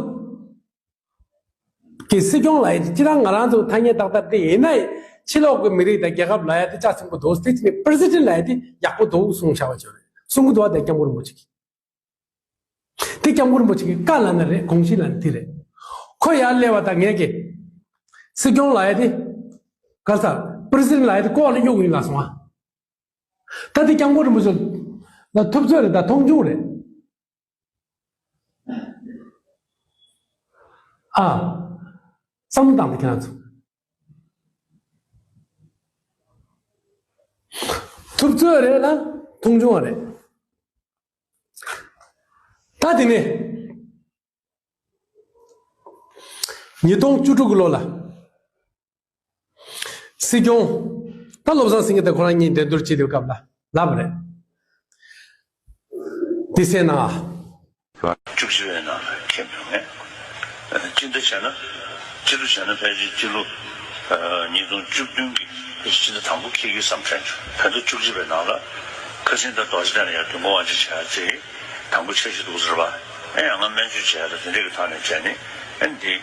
གི་སྲིད་སྐྱོང་ལ་ཡིན་སྤྱི་བཏང་ང་རང་ཚོ་ཐ་སྙད་ཏག་ཏག་དེ་ཡིན་ན་ཕྱི་ལོགས་ཀྱི་མི་རིགས་དང་རྒྱལ་ཁབ་ལ་ཡ་དེ་ལྕགས་ཟིན་པོ་འདུག་དེ་ཅི་ནས་པི་རེ་སི་ཌེན་ཊི་ལ་ཡ་དེ་ཡག་པོ་འདུག་གསུངས་བཞག་པ་ཅིག་རེད་གསུང་གི་འདུག་བ། དེ་སྐྱབས་མགོན་རིན་པོ་ཆེ་གི་དེ་སྐྱབས་མགོན་རིན་པོ་ཆེ་གི་བཀའ་ལབ་ན་རེད། དགོངས་གཞི་ལབ་ན་དེ་རེད། ཁོ་ཡར་སླེབས་པ་དང་ངས་ཀྱི་སྲིད་སྐྱོང་ལབ་ཡ་དེ་ག་ས་པི་རེ་སི་ཌེན་ཊི་ལབ་ཡ་དེ་ལྐོག་ནས་གཡུག་ཡིན་ལབ་སོང་ཨ། ད་དེ་སྐྱབས་མགོན་རིན་པོ་ཆེ་ལ་ཐུབ་ཚོད་རེད་ད་མཐོང་ཆུང་རེད། ཨ། བསམ་བློ་བཏང་དེ་ཁྱེད་རང་ཚོ། ཐུབ་ཚོད་རེད་ལ་མཐོང་ཆུང་བ་རེད། ད་དེ་ནས་ཉིས་སྟོང་བཅུ་དྲུག་གི་ལོ་ལ་སྲིད་སྐྱོང་ད་བློ་བཟང་སེང་གེ་དང་ཁོ་རང་གཉིས་འགྲན་བསྡུར་བྱེད་དུས་སྐབས་ལ་ལབ་པ་རེད། འདི་གསན་ན། བཅུ་གཅིག་པའི་ནང་ལ་ཁེབས་ཡོང་ངས། སྤྱི་ཟླ་བྱས་ན། སྤྱི་ལོ་བྱས་ན་ཕལ་ཆེར་སྤྱི་ལོ། ཉིས་སྟོང་བཅུ་བདུན་གྱི་ཕལ་ཆེར་སྤྱི་ཟླ་དང་པོ་འཁེལ་གྱི་བསམ་དྲན་བྱུང་། བོད་ཟླ་བཅུ་གཅིག་པའི་ནང་ལ་ཁ་སང་ད་རྡོ་རྗེ་གདན་ལ་ཡར་དུས་འཁོར་དབང་ཆེན་བྱ་ཡག་ཅིག་དང་པོ་འཆར་གཞི་འདུག་ཟེར་བ། ཨེ་ཡང་ང་སྨན་བཅོས་བྱས་ཡག་དང་དེ་འདྲས་ཀྱི་ཐོག་ནས་བྱས་ནས་ཨེ་འདི་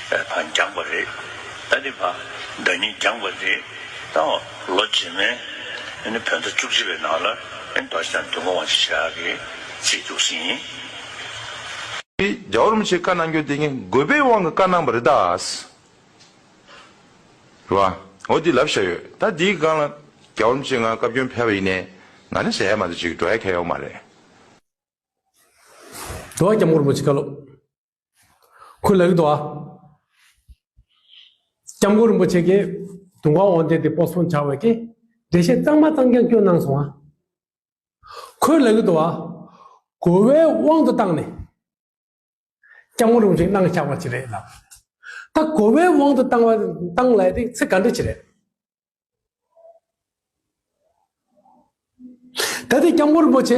ཕར་འགྱངས་པ་རེད། ད་འདི་ཕར་ཟླ་ཉིན་འགྱངས་པ་རེད། ད་ལོ་རྗེས་མའི་ཨེ་ནི་བོད་ཟླ་བཅུ་གཅིག་པའི་ནང་ལ་ཨེ་ནི་རྡོ་རྗེ་གདན་དུས་འཁོར་དབང་ཆེན་བྱ་ཡག་གི་ཅིག་འདུག་ཟིན་ཡིན། རྒྱལ་བ་རིན་པོ་ཆེས་བཀའ་གནང་རྒྱུ་དེ་ངས་དགོས་པའི་དབང་གིས་བཀའ་གནང་བ་རེད་ད། རེད་བ། འོ་འདི་ལབ་བཞག་ཡོད། ད་འདིའི་སྒང་ལ་རྒྱལ་བ་རིན་པོ་ཆེ་ང་བཀའ་བཀྱོན་ཕེབས་པ་ཡིན་ནའི་ང་ནི་ཟེར་ཡ་མ་གཏོགས་ཅིག་འགྲོ་ཡ་གང་ཡོད་མ་རེད། འདུག་བ། སྐྱབས་མགོན་རིན་པོ་ཆེ་བཀའ་སློབ་ཁོས་ལབ་ཀྱི་འདུག་བ། སྐྱབས་མགོན་རིན་པོ་ཆེ་གིས་དུས་འཁོར་དབང་ཆེན་དེ་པོ་སི་པོན་བྱ་བའི་གི་འགྲེལ་བཤད་གཙང་མ་གཙང་རྐྱང་སྐྱོན་གནང་སོང་བ། ཁོས་ལབ་ཀྱི་འདུག་བ། གོ་བའི་དབང་དུ་བཏང་ནས། སྐྱབས་མགོན་རིན་པོ་ཆེ་གནང་བཞག་པ་ཅིག་རེད་ལབ། ད་གོ་བའི་དབང་དུ་བཏང་བ་བཏང་ལབ་དེ་ཚིག་ག་འདྲ་ཅིག་རེད། ད་དེ་སྐྱབས་མགོན་རིན་པོ་ཆེ་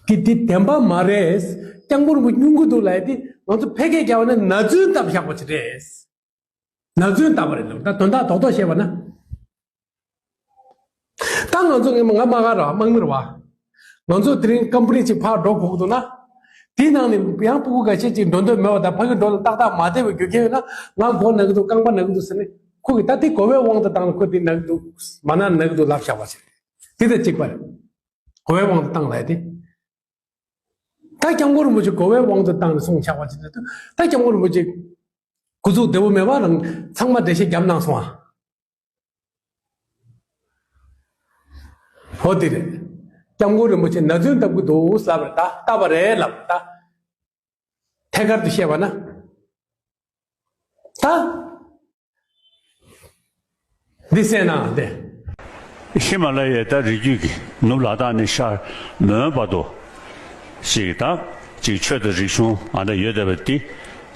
གི་འདི་བདེན་པ་མ་རེད། སྐྱབས་མགོན་རིན་པོ་ཆེ་སྙུང་གི་འདུག་ལབ་དེ་ང་ཚོ་ཕལ་སྐད་རྒྱག་པ་ན་ན་རྫུན་བཏབ་བཞག་པ་ཅིག་རེད། ན་རྫུན་བཏབ་པ་རེད་ལབ། ད་དོན་དག་རྡོག་རྡོག་བཤད་པ་ན། ད་ང་ཚོ་ངས་ང་མ་ག་ར་དམག་མི་རེད་བ། ང་ཚོ་དེ་རིང་ཀམ་པ་ནི་ཅིག་ཕར་འགྲོ་དགོས་ཀྱི་འདུག་ན། དེའི་ནང་ནས་ཡང་སྤུ་གུ་འགའ་ཤས་ཅིག་འགྲོ་འདོད་མེད་པ་དང་ཕ་གི་འགྲོ་ལ་ཏག་ཏག་མ་བདེ་བའི་རྒྱུ་རྐྱེན་ཡོད་ན། ང་མགོ་ན་གི་འདུག་རྐང་པ་ན་གི་འདུག་ཟེར་ནས་ཁོ་གིས་ད་དེ་གོ་བའི་དབང་དུ་བཏང་ནས་ཁོ་དེ་ན་གི་འདུག་མ་ན་ན་གི་འདུག་ལབ་བཞག་པ་ཞིག་དེ་དང་གཅིག་པ་རེད། གོ་བའི་དབང་དུ་བཏང་ལབ་དེ། ད་སྐྱབས་མགོན་རིན་པོ་ཆེ་གོ་བའི་དབང་དུ་བཏང་ནས་གསུངས་བཞག་པ་ཞིག་རེད། ད་སྐྱབས་མགོན་རིན་པོ་ཆེ་སྐུ་གཟུགས་བདེ་པོ་མེད་པ་རང་ཚང་མ་འགྲེལ་བཤད་བརྒྱབ་གནང་སོང་ཨ། འོ་དེ་རེད། སྐྱབས་མགོན་རིན་པོ་ཆེ་ན་རྫུན་བཏབ་ཀྱི་འདུག་ལབ་རེད། ད་བཏབ་པ་རེད་ལབ་ད། ཐད་ཀར་དུ་བཤད་པ་ན། ད། འདི་གསན་ན་དེ། ཧི་མ་ལ་ཡའི་ད་རི་རྒྱུད་ཀྱི་ནུབ་ལ་དྭགས་ནས་ཤར་མོན་བར་དུ། ཞིག་ད། ཅིག་ཆོས་དང་རིག་གཞུང་ཨ་ད་ཡོད་བསྡད་པ་འདི།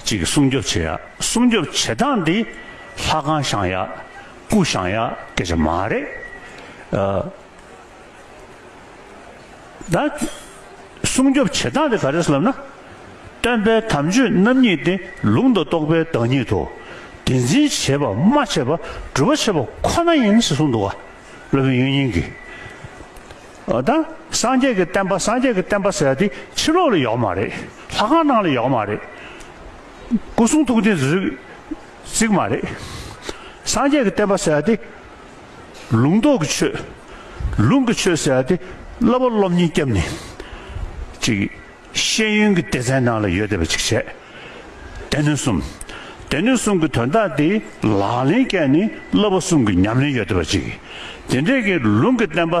ཅིག་སྲུང་སྐྱོབ་བྱེད་ཡ། སྲུང་སྐྱོབ་བྱེད་སྟངས་འདི། ལྷ་ཁང་བཞེངས་ཡ། སྐུ་བཞེངས་ཡ་སྐད་ཆ་མ་རེད། ཨ། ད། སྲུང་སྐྱོབ་བྱེད་སྟངས་དེ་ག་རེ་ཟེར་ལབ་ན། སྟོན་པའི་དམ་ཆོས་རྣམ་གཉིས་ཏེ་ལུང་དང་རྟོགས་པའི་བདག་ཉིད་དོ། དེ་འཛིན་བྱེད་པ་མ་བྱས་པ་སྒྲུབ་པ་བྱེད་པ་ཁོ་ན་ཡིན་ཞེས་གསུངས་འདུག་བ། སློབ་དཔོན་དབྱིག་གཉེན་གྱིས། ཨ་ད། སངས་རྒྱས་ཀྱི་བསྟན་པ་སངས་རྒྱས་ཀྱི་བསྟན་པ་ཟེར་ཡ་དེ་ཕྱི་ལོགས་ལ་ཡོད་མ་རེད། ལྷ་ཁང་ནང་ལ་ཡོད་མ་རེད། སྐུ་གསུང་ཐུགས་རྟེན་ཟེར་ཟིག་མ་རེད། སངས་རྒྱས་ཀྱི་བསྟན་པ་ཟེར་ཡ་དེ། ལུང་རྟོགས་ཀྱི་ཆོས། ལུང་གི་ཆོས་ཟེར་ཡ་དེ་བསླབ་པ་སློབ་གཉེར་བརྒྱབ་ནས། ཅིག་ཤེས་ཡོན་གྱི་སྡེ་ཚན་ནང་ལ་ཡོད་བསྡད་པ་ཅིག་བྱས། སྡེ་སྣོད་གསུམ། སྡེ་སྣོད་གསུམ་གྱི་དོན་དག་དེ་ལག་ལེན་བཀལ་ནས་བསླབ་པ་གསུམ་གྱི་ཉམས་ལེན་ཡོད་བསྡད་པ་ཅིག་དེ་འདྲའི་གི་ལུང་གི་བསྟན་པ།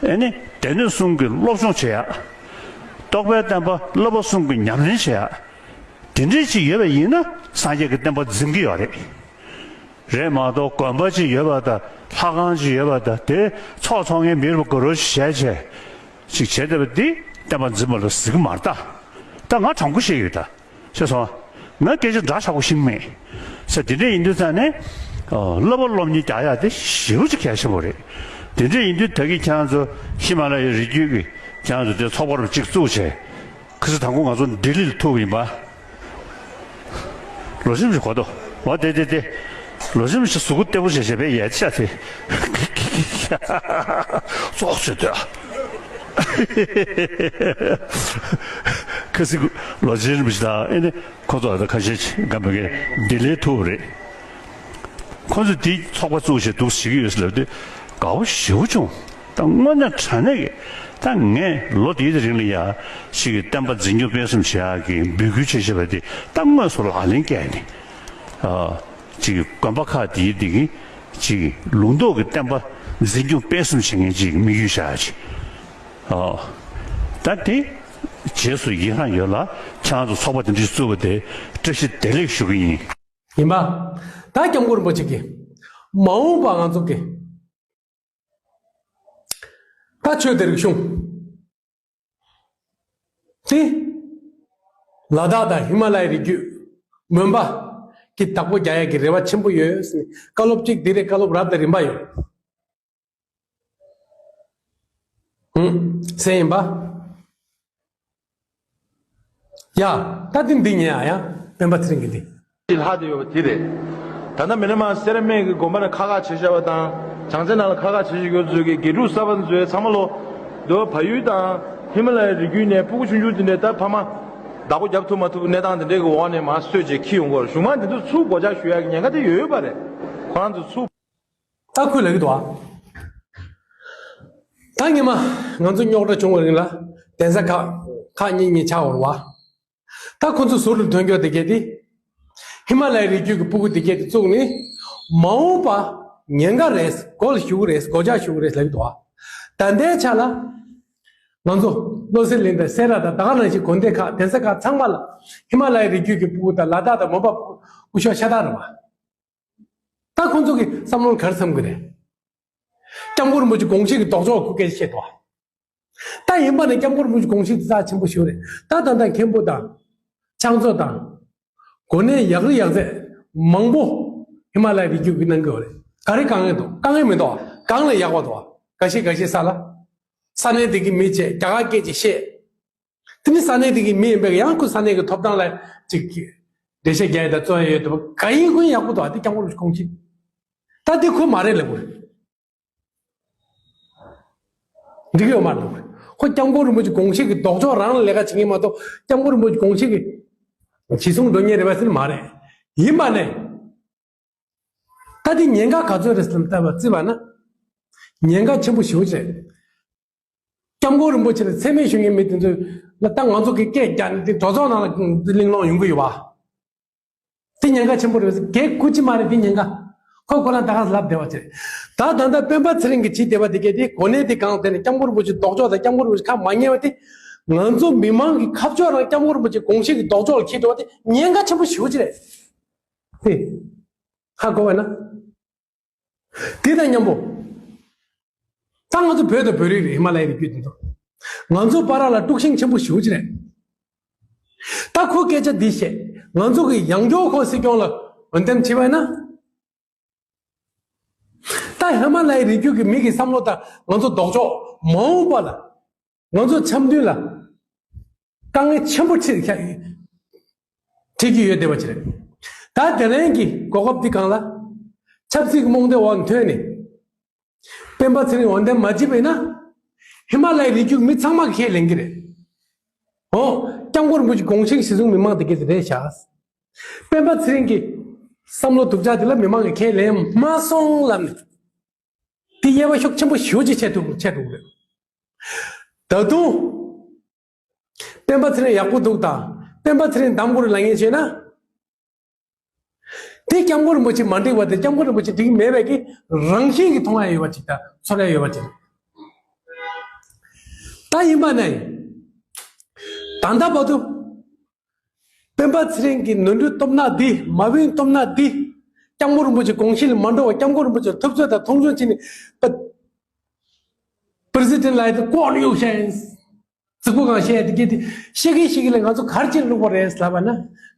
ཨེ་ནི་སྡེ་སྣོད་གསུམ་གྱི་སློབ་སྦྱོང་བྱེད་ཡ། རྟོགས་པའི་བསྟན་པ་བསླབ་པ་གསུམ་གྱི་ཉམས་ལེན་བྱེད་ཡ། དེ་འདྲའི་ཅིག་ཡོད་པ་ཡིན་ན་སངས་རྒྱས་ཀྱི་བསྟན་པ་འཛིན་གྱི་ཡོད་རེད། རེད་མ་གཏོགས་དགོན་པ་ཅིག་ཡོད་པ་དང་ལྷ་ཁང་ཅིག་ཡོད་པ་དང་དེ་ཚོགས་འཚོགས་མཁན་མི་རེ་དགོས་རོགས་ཞིག་བྱས་བྱས་ཅིག་བྱས་བསྡད་པ་འདི་བསྟན་པ་འཛིན་པ་ལ་ཟེར་གི་མ་རེད་ད། ད་ང་དྲང་པོ་བཤད་ཡོད་ད། ཤེས་སོང་། ང་སྐད་ཆ་འདྲ་ཆགས་པོ་ཤིང་མེད། ས་དེ་འདྲ་ཡིན་དུས་ཙང་ནས་བསླབ་པ་སློབ་གཉེར་རྒྱག་ཡག་དེ་ཞེ་པོ་ཅིག་གལ་ཆེན་པོ་རེད། དེ་འདྲ་ཡིན་དུས་ད་གིན་ཁྱེད་རང་ཚོ་ཧི་མ་ལ་ཡའི་རི་རྒྱུད་ཀྱི་ཁྱེད་རང་ཚོ་དེ་ཚོགས་པ་རུ་གཅིག་བཙུགས་བྱས། ཁ་སང་དང་པོ་ང་ཚོ་ལྡི་ལི་ལ་ཐུག་ཡིན་པ། ལོ་ཆེན་ཞིག་གོ་དོ། འོ་དེ་དེ་དེ། ལོ་ཆེན་ཞིག་གཟུགས་པོ་བརྟན་པོ་བྱས་བྱས་པས་ཡལ་ཆ་དེ། ཙོག་ཟེར་དོ། ཁ་སང་ལོ་ཆེན་རིན་པོ་ཆེ་དང་ཨེ་ནི་ཁོ་ཚོ་ད་ཁ་ཤས་ཅིག་སྒམ་པ་གའི་ལྡི་ལི་ཐུག་རེད། ཁོ་ཚོ་དེ་ཚོགས་པ་བཙུགས་བྱས་འདུག་བྱེད་ཀྱི་ཡོད་ཟེར་ལབ་དུས་དགའ་པོ་ཞེ་པོ་བྱུང་། ད་དངོས་གནས་དྲང་གནས་ཀྱི་ད་ངས་ལོ་དེའི་རིང་ལ་ཡ་ཞིག་གི་བསྟན་པ་འཛིན་སྐྱོང་སྤེལ་གསུམ་བྱེད་ཡག་གི་འབོད་སྐུལ་བྱེད་བཞིན་པ་དེ་ད་དངོས་སུ་ལག་ལེན་བཀལ་ནས། ཨ། ཅིག་གི་དགོན་པ་ཁག་དེའི་དེ་གི་ཅིག་གི་ལུང་རྟོགས་ཀྱི་བསྟན་པ་འཛིན་སྐྱོང་སྤེལ་གསུམ་བྱེད་མཁན་ཅིག་དམིགས་ཡུལ་བཞག་ཡག་ཅིག་ཨ། ད་དེ་རྗེས་སུ་ཡི་རང་ཡོད་ལ་ཁྱེད་རང་ཚོ་ཚོགས་པ་དེ་འདྲ་བཙུགས་པ་དེ་བཀྲ་ཤིས་བདེ་ལེགས་ཞུ་གི་ཡིན། ཡིན་པ། ད་སྐྱབས་མགོན་རིན་པོ་ཆེ་གིས་མ་འོངས་པ་ང་ཚོ་གི་ད་ཆོས་དང་རིག་གཞུང་དེ་ལ་དྭགས་དང་ཧི་མ་ལ་ཡའི་རི་རྒྱུད་མོན་པ་གི་བདག་པོ་རྒྱག་ཡག་གི་རེ་བ་ཆེན་པོ་ཡོད་ཟེར་ནས་བཀའ་སློབ་གཅིག་འདི་རེད། བཀའ་སློབ་རབ་དང་རིམ་པ་ཡོད། ཧུམ། ཟེར་ཡིན་པ། ཡ། ད་འདི་འདི་ཉན་ཨ་ཡ། སྤེན་པ་ཚེ་རིང་གི་འདི། ལྷག་བསྡད་ཡོད་པ་དེ་རེད། ད་ལྟ་མི་ནི་མ་སེ་ར་སྨད་ཀྱི་དགོན་པ་ནས་ཁ་ཁ་བྱེད་བཞག་པ་དང་། བྱང་རྩེ་ནང་ལ་ཁ་ཁ་བྱེད་བཞག་ཡོད་ཚོད་ཀྱི་དགེ་ཕྲུག་གསར་པ་ཚོས་ཚང་མ་ལོ། འདི་བ་ཡུལ་དང་ཧི་མ་ལ་ཡའི་རི་རྒྱུད་ནས་སྤུ་གུ་ཆུང་ཆུང་དེ་འདྲས་ད་ཕ་མ་བདག་པོ་རྒྱབ་ཐུབ་མ་ཐུབ་གནས་སྟངས་དེ་འདྲས་ཀྱི་འོག་ནས་མར་གསོས་བྱས་འཁྱེར་ཡོང་གི་ཡོད་རེད། གཞུང་མང་དེ་ཚོ་ཚུར་སྒོ་ལྕགས་གཞུ་ཡག་གི་ཉེན་ཁ་དེ་ཡོད་ཡོད་པ་རེད། ཁོ་རང་ཚོ་ཚུར། ད་ཁོས་ལབ་ཀྱི་འདུག་ཨ། ད་སྔོན་མ་ང་ཚོ་རྙོག་དྲ་བྱུང་བའི་རིང་ལ་གདན་ས་ཁག་ཁག་གཉིས་གཉིས་ཆགས་ཡོད་རེད་བ། ད་ཁོ་ཚོ་ཟུར་དུ་ཐོན་རྒྱུ་དེ་གས་དེ། ཧི་མ་ལ་ཡའི་རི་རྒྱུད་ཀྱི་སྤུ་གུ་དེ་གས་དེ་བཙུགས་ནས་མ་འོངས་པ་ཉེན་ཁ་རེད། སྒོ་ལ་ཞུགས་རེད། སྒོ་ལྕགས་ཞུགས་རེད་ལབ་ཀྱི་འདུག་ཨ། ད་ལྟའི་ཆ་ལ། ང་ཚོ་བློ་གསལ་གླིང་དང་སེ་ར་དང་ད་ག་ནང་བཞིན་དགོན་སྡེ་ཁག་གདན་ས་ཁག་ཚང་མ་ལ་ཧི་མ་ལ་ཡའི་རི་རྒྱུད་ཀྱི་སྤུ་གུ་དང་ལ་དྭགས་དང་མོན་པ་སྤུ་གུ་སྐུ་ཞབས་ཤ་སྟག་རེད་བ། ད་ཁོང་ཚོ་གི་བསམ་བློར་ག་རེ་བསམ་གི་རེད། སྐྱབས་མགོན་རིན་པོ་ཆེ་དགོངས་གཞི་གི་ལྡོག་ཕྱོགས་ཁུ་སྐད་ཆ་བཤད་འདུག་ ད་ཡིན་པ་ནས་སྐྱབས་མགོན་རིན་པོ་ཆེ་དགོངས་གཞི་དེ་རྩ་ཆེན་པོ་ཞིག་རེད། ད་ད་ལྟ་མཁན་པོ་དང་། ཕྱག་མཛོད་དང་། གོ་གནས་ཡག་རི་ཡག་ཚད་མང་པོ་ཧི་མ་ལ་ཡའི་རི་རྒྱུད་ཀྱི་གནང་གི་ཡོད་རེད། ག་རེ་དཀའ་ངལ་འདུག་དཀའ་ངལ་མི་འདུག་གང་ལ་ཡག་པ་འདུག་ག་ཤེད་ག་ཤེད་ས་ལ། ས་གནས་དེ་གི་མི་བྱས་རྒྱ་གར་སྐད་ཅིག་བཤད། དེ་ནི་ས་གནས་དེ་གི་མི་ཡིན་པས་ཡང་ཁོ་ས་གནས་ཀྱི་ཐོབ་ཐང་ལ་ཅིག་འགྲེལ་བཤད་རྒྱག་ཡ་དང་རྩོད་ཡ་ཡོད་དུས་ག་ཡིན་ཁོ་ཡག་པོ་འདུག་ཨ་དེ་སྐྱབས་མགོན་རིན་པོ་ཆེ་དགོངས་གཞི། ད་དེ་ཁོ་མ་རེད་ལབ་དགོས་རེད། འགྲིག་ཡོད་མ་རེད། ཁོ་སྐྱབས་མགོན་རིན་པོ་ཆེ་དགོངས་གཞི་གི་ལྡོག་ཕྱོགས་རང་ལ་ལས་ཀ་བྱེད་མཁན་མ་གཏོགས་སྐྱབས་མགོན་རིན་པོ་ཆེ་དགོངས་གཞི་གི་གཞི་བཟུང་འགྲོ་མཁན་རེད་པ་ཟེར་ན་མ་རེད། ཡིན་པ་ནས། ད་དེ་ཉེན་ཁ་ག་ཚོད་རེད་ཟེར་ལྟ་བ་བརྩིས་པ་ན། ཉེན་ཁ་ཆེན་པོ་ཞེ་པོ་ཅིག་རེད། སྐྱབས་མགོན་རིན་པོ་ཆེ་ལ་མཚན་སྨད་ཞུ་མཁན་མི་དེ་ཚོས་ལ་ད་ང་ཚོ་གི་སྐད་རྒྱག་ནས་དེ་གྲོས་ཚོགས་ནང་ལ་གླེང་སློང་ཡོང་གི་ཡོད་པ། དེ་ཉེན་ཁ་ཆེན་པོ་རེད། གལ་ཁུ་ཅི་མ་རེད་དེ་ཉེན་ཁ། ཁོ་ཁོ་རང་ད་ག་ལབ་བསྡད་པ་ཅིག་རེད། ད་ད་ལྟ་སྤེན་པ་ཚེ་རིང་གི་བྱས་བསྡད་པ་དེ་གས་དེ་གོ་གནས་དེ་གང་དེ་ནས་སྐྱབས་མགོན་རིན་པོ་ཆེ་ལྡོག་ཕྱོགས་དང་སྐྱབས་མགོན་རིན་པོ་ཆེ་ཁ་མ་ཉན་པ་དེ། ང་ཚོ་མི་མང་གི་ཁ་ཕྱོགས་རང་སྐྱབས་མགོན་རིན་པོ་ཆེ་དགོངས་གཞི་གི་ལྡོག་ཕྱོགས་ལ་འཁྱེར་འགྲོ་བ་དེ་ཉེན་ཁ་ཆེན་པོ་ཞེ་པོ་ཅིག་རེད། དེ། ཧ་གོ་བས་ན། དེ་དང་མཉམ་པོ། ད་ང་ཚོ་བོད་དང་བོད་རིགས་རེད། ཧི་མ་ལ་ཡའི་རི་རྒྱུད་དེ་ཚོ། ང་ཚོ་བར་ལ་དཀྲུག་ཤིང་ཆེན་པོ་ཞེ་པོ་ཅིག་རེད། ད་ཁོ་སྐད་ཆ་འདི་བཤད། ང་ཚོ་གི་ཡང་སྐྱར་ཁོ་སྲིད་སྐྱོང་ལ་འོས་འདེམས་བྱས་པ་ཡིན་ན། ད་ཧི་མ་ལ་ཡའི་རི་རྒྱུད་ཀྱི་མི་གི་བསམ་བློ་དང་ང་ཚོ་ལྡོག་ཕྱོགས་མ་འོངས་པ་ལ། ང་ཚོ་འཆམ་མཐུན་ལ་དཀའ་ངལ་ཆེན་པོ་འཕྲད་འཕྲད་ཀྱི་ཡོད་བསྡད་པ་ཅིག་རེད། ད་དེ་རིང་གི་གོ་སྐབས་འདི་སྒང་ལ་ཆབ་སྲིད་ཀྱི་རྨོངས་དད་འོག་ནས་ཐོན་ནས་སྤེན་པ་ཚེ་རིང་འོས་འདེམས་མ་བྱས་པ་ཡིན་ན། ཧི་མ་ལ་ཡའི་རི་རྒྱུད་མི་ཚང་མ་ཁས་ལེན་གྱི་རེད། འོ། སྐྱབས་མགོན་རིན་པོ་ཆེ་དགོངས་གཞི་གཞི་བཟུང་མི་མང་དེ་གས་དེ་རེད་ཤག་སྤེན་པ་ཚེ་རིང་གི་བསམ་བློ་སྡུག་ཅག་དེ་ལ་མི་མང་གིས་ཁས་ལེན་མ་སོང་ལབ་ནས། དེ་དབྱེ་བ་ཤུགས་ཆེན་པོ་ཞེ་པོ་ཅིག་ཕྱེ་ཐུབ་ཕྱེ་ཐུབ་རེད། ད་དུང་། སྤེན་པ་ཚེ་རིང་ཡག་པོ་འདུག་དང་སྤེན་པ་ཚེ་རིང་གདམ་དགོས་རེད་ལབ་མཁན་བྱས་ན། དེ་སྐྱབས་མགོན་རིན་པོ་ཆེ་མ་འགྲིག་པ་དེ་སྐྱབས་མགོན་རིན་པོ་ཆེ་འགྲིག་མེད་པའི་གི་རང་བཞིན་གྱི་མཐོང་ཡ་ཡོད་པ་ཅིག་དང་ཚོར་ཡ་ཡོད་པ་ཅིག་ད་ཡིན་པ་ནས། ད་ལྟ་བར་དུ། སྤེན་པ་ཚེ་རིང་གི་ནོར་འཁྲུལ་སྟོབས་ན་འདི་མ་བུན་སྟོབས་ན་འདི། སྐྱབས་མགོན་རིན་པོ་ཆེ་དགོངས་གཞི་ལ་མ་འགྲོ་བ་སྐྱབས་མགོན་རིན་པོ་ཆེ་ཐུབ་ཚོད་དང་མཐོང་ཆུང་བྱས་ནས་པ། པི་རེ་སི་ཌེན་ཊི་ལ་ཡི་དེ་ཀོ་ནི་ཡོག་ཤན། རྫིག་པོ་གང་བཤད་དེ་གི་དེ་ཤེས་ཀྱི་ཤེས་ཀྱི་ལ་ང་ཚོ་ག་རེ་བྱས་བླུགས་པ་རེད་ལབ་པ་ན།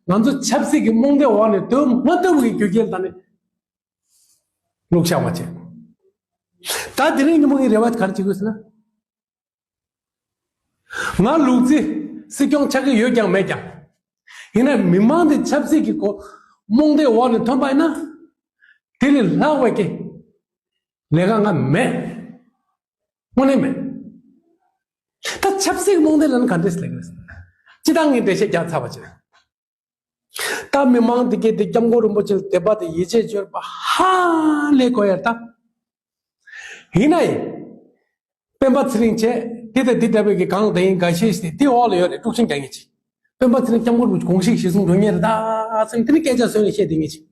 ང་ཚོ་ཆབ་སྲིད་ཀྱི་རྨོངས་དད་འོག་ནས་སྡོད་མ་ཐུབ་ཀྱི་རྒྱུ་རྐྱེན་དང་ནི་བླུགས་བཞག་པ་བྱས། ད་དེ་རིང་ཉིན་མོ་ངའི་རེ་བ་ག་རེ་བྱེད་དགོས་ཟེར་ན། ང་ལུག་རྫི་སྲིད་སྐྱོང་ཆགས་ཀྱི་ཡོད་ཀྱང་མེད་ཀྱང་། ཡིན་ན་མི་མང་དེ་ཆབ་སྲིད་ཀྱི་སྒོ་རྨོངས་དད་འོག་ནས་ཐོན་པ་ཡིན་ན། དེ་ལས་ལྷག་པའི་གི་ལས་ཀ་ང་མེད། དངོས་གནས་མེད། ད་ཆབ་སྲིད་རྨོངས་དད་ལ་ནི་ག་འདྲས་ལས་ཀ་རེད། སྤྱི་བཏང་གི་འགྲེལ་བཤད་རྒྱག་ཚར་བ་ཅིག་ད་མི་མང་དེ་གས་དེ་སྐྱབས་མགོན་རིན་པོ་ཆེ་ལ་དད་པ་དང་ཡིད་ཆེས་བྱོས་པ་ཧ་ལས་གོ་ཡ་ད། ཡིན་ན་ཡང་། སྤེན་པ་ཚེ་རིང་བྱས་དེ་དང་དེ་འདྲ་བའི་གི་གང་དེ་ཡིན་འགའ་ཤས་ཤིག་དེ་འོག་ལ་ཡོད་རེད། དཀྲུག་ཤིང་རྒྱག་མཁན་ཅིག་སྤེན་པ་ཚེ་རིང་སྐྱབས་མགོན་རིན་པོ་ཆེ་དགོངས་གཞི་གཞི་བཟུང་འགྲོ་མཁན་རེད་ད་ཟེར་ནས་དེ་ནི་སྐད་ཆ་བཟོས་ནས་བཤད་བསྡད་མཁན་ཅིག་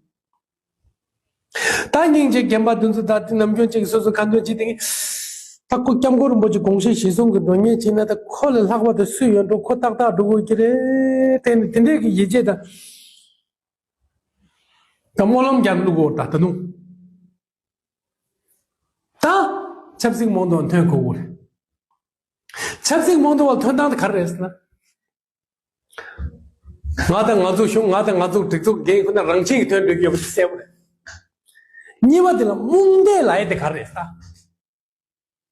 ད་སྙིང་རྗེ་རྒན་པ་དེ་ཚོ་ད་དེ་ནམ་རྒྱུན་ཅིག་སོ་སོ་ཁ་འདོན་བྱེད་དེ་ངས། ད་ཁོ་སྐྱབས་མགོན་རིན་པོ་ཆེ་དགོངས་གཞི་གཞི་བཟུང་གི་འགྲོ་མཁན་བྱེད་ན་ད་ཁོ་ལས་ལྷག་པ་དེ་སུ་ཡོད་འགྲོ། ཁོ་ཏག་ཏག་འགྲོ་དགོས་ཀྱི་རེད་དེ་ནི་དེ་འདྲས་ཀྱི་ཡིད་ཆེས་དང་། ད་སྨོན་ལམ་རྒྱག་བླུག་གོ་ད་ད་དུང་། ད་ཆབ་སྲིད་རྨོངས་དད་འོག་ཐོན་དགོས་ཀྱི་རེད། ཆབ་སྲིད་རྨོངས་དད་འོག་ཐོན་སྟངས་དེ་ག་རེ་རེད་ཟེར་ན། ང་དང་ང་ཚོ་གཞུང་ང་དང་ང་ཚོ་སྒྲིག་འཛུགས་འགན་ཁུར་ན་རང་བཞིན་གྱིས་ཐོན་འགྲོ་གི་ཡོད་པ་དེ་གསལ་པོ་རེད། གཉིས་པ་དེ་ལ་རྨོངས་དད་ལབ་ཡ་དེ་ག་རེ་རེད་ཟེར།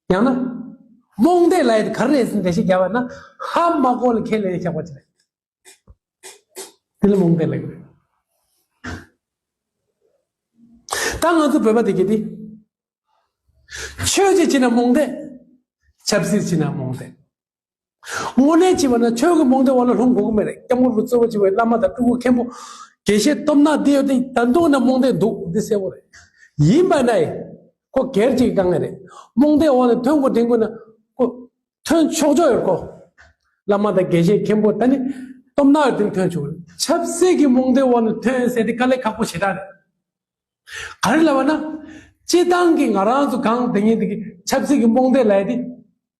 ཡང་ན། རྨོངས་དད་ལབ་ཡ་དེ་ག་རེ་རེད་ཟེར་འགྲེལ་བཤད་རྒྱག་པ་ན་ཧ་མ་གོ་ལ་ཁས་ལེན་བཞག་པ་ཅིག་རེད། དེ་ལ་རྨོངས་དད་ལབ་ཀྱི་རེད། ད་ང་ཚོ་བོད་པ་དེ་གི་དེ། ཆོས་ཅིག་བྱེད་ན་རྨོངས་དད། ཆབ་སྲིད་བྱེད་ན་རྨོངས་དད། དངོས་གནས་བྱས་པ་ན་ཆོས་ཀྱི་རྨོངས་དད་འོག་ལ་ལྷུང་དགོས་ཀྱི་མེད་རེད། སྐྱབས་མགོན་རིན་པོ་ཆེ་གཙོ་བོ་བྱས་པའི་བླ་མ་དང་སྤྲུལ་སྐུ་མཁན་པོ། དགེ་བཤེས་སྟོབས་ན་འདི་ཡོད་དེ་ད་དུང་ན་རྨོངས་དད་འདུག་འདི་གསལ་པོ་རེད། ཡིན་པ་ན་ཡང་། ཁོ་སྒེར་གཅིག་གི་དཀའ་ངལ་རེད། རྨོངས་དད་འོག་ནས་ཐོན་དགོས་དྲན་དགོས་ན། ཁོ། ཐོན་ཆོག་ཆོག་ཡོད་ཁོ། བླ་མ་དང་དགེ་བཤེས་མཁན་པོ་ད་ནི། སྟོབས་ན་ཡོད་དེ་ཐོན་ཆོག་ཆབ་སྲིད་ཀྱི་རྨོངས་དད་འོག་ནས་ཐོན་ཟེར་དེ་དཀའ་ལས་ཁག་པོ་ཞེ་དྲག་རེད། ག་རེ་ལབ་པ་ན། སྤྱི་བཏང་གི་ང་རང་ཚོ་གང་དེ་ཉིད་དེ་གི་ཆབ་སྲིད་ཀྱི་རྨོངས་དད་ལབ་ཡ་དེ།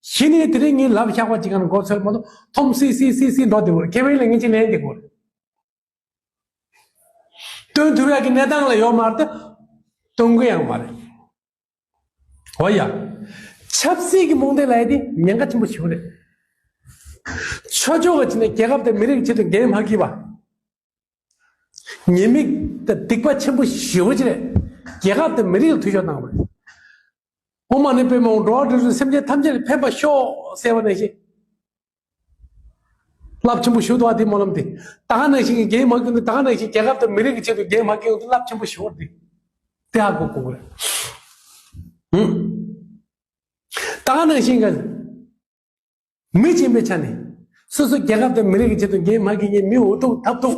གཞི་ནས་དེ་རིང་ངས་ལབ་བཞག་པ་ཅིག་ག་ན་མགོ་ཚོས་མ་གཏོགས་ཐོམ་སི་སི་སི་སི་འགྲོ་བསྡད་དགོས་རེད། ཁེ་ཕན་ལ་ངས་ཅིག་ལེན་བསྡད་དགོས་རེད། སྟོན་ཐུབ་ཡག་གི་གནས་སྟངས་ལ་ཡོད་མ་རེད་དེ། སྟོན་གི་ཡང་མ་རེད། འོ་ཡ། ཆབ་སྲིད་ཀྱི་རྨོངས་དད་ལབ་ཡ་དེ་ཉེན་ཁ་ཆེན་པོ་ཞིག་རེད། ཆོས་ཕྱོགས་ཀྱི་ཆ་ནས་རྒྱལ་ཁབ་དང་མི་རིགས་ཀྱི་ཆེད་དུ་འགན་མ་འཁྱེར་བ། ཉེས་དམིགས་དང་སྡིག་པ་ཆེན་པོ་ཞེ་པོ་ཅིག་རེད། རྒྱལ་ཁབ་དང་མི་རིགས་ལ་འཐུས་ཤོར་བཏང་བ་རེད། ཨོཾ་མ་ཎི་པདྨེ་ཧཱུྃ། འགྲོ་བ་རིགས་དྲུག་སེམས་ཅན་ཐམས་ཅད་ལ་ཕན་པར་ཤོག་ཟེར་བ་ནང་བཞིན། རླབས་ཆེན་པོ་ཞུ་དོ་བ་དེ་སྨོན་ལམ་དེ། ད་ག་ནང་བཞིན་གྱི་རྒན་མ་ཀུན་ཏུ་ད་ག་ནང་བཞིན་རྒྱལ་ཁབ་དང་མི་རིགས་ཀྱི་ཆེད་དུ་རྒན་མ་ཀུན་ཏུ་རླབས་ཆེན་པོ་ཞུ་བ་དེ། དེ་ཧ་གོ་དགོས་རེད། ཧུམ། ད་ག་ནང་བཞིན་གྱི་མི་ཆེན་པོའི་ཆ་ནས་སོ་སོ་རྒྱལ་ཁབ་དང་མི་རིགས་ཀྱི་ཆེད་དུ་རྒན་མ་ཀུན་ངས་མི་འུ་ཐུག་ཐབ་ཐུག་